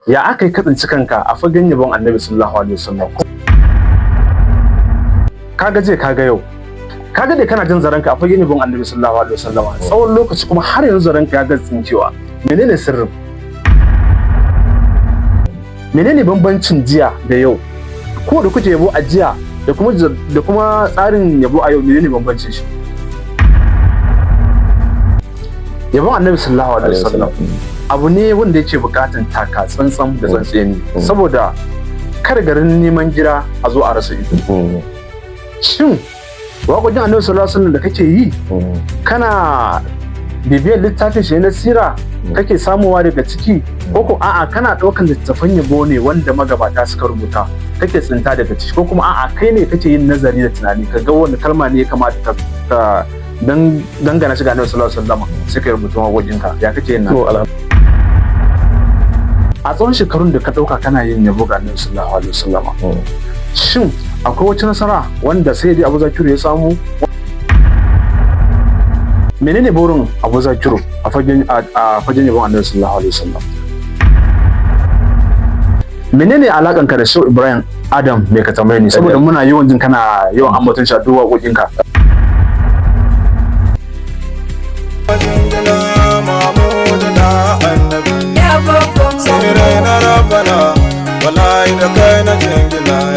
Ya aka yi ka tsinci kanka a fagen yabon Annabi sallallahu alaihi wasallam? Kaga je kaga yau, kaga dai kana jin zaranka a fagen yabon Annabi sallallahu alaihi wasallam tsawon lokaci, kuma har yanzu zaranka ya ga tsincewa. Menene sirrin? Menene bambancin jiya da yau? Ko da kuke yabo a jiya da kuma tsarin yabo a yau, menene bambancin shi? Yabon Annabi sallallahu alaihi wasallam abu ne wanda yake bukatan taka tsantsan da tsantseni, saboda kar garin neman gira a zo a rasa ido. Shin waƙoƙin Annabi sallallahu alaihi wasallam da kake yi, kana bibiyar littafin shi na sira kake samuwa daga ciki, ko ko a'a, kana ɗaukan littattafan yabo ne wanda magabata suka rubuta kake tsinta daga ciki, ko kuma a'a, kai ne kake yin nazari da tunani ka ga wani kalma ne ya kamata ka dan dangana shi ga Annabi sallallahu alaihi wasallam sai ka rubuta waƙoƙinka? Ya kake yin nan? A tsawon shekarun da ka ɗauka kana yin yabo ga Annabi sallallahu alaihi wasallam, shin akwai wata nasara wanda sai dai Abu Zakiru ya samu? Menene burin Abu Zakiru a fagen yabon Annabi sallallahu alaihi wasallam? Menene alakan ka da Shehu Ibrahim Adam Mai Katamai ne? Saboda muna yawan jin kana yawan ambaton shi a duk waƙoƙinka. Jingina Mahmudu na Annabi. Sai na Rabbana, wallahi da kai na jingina.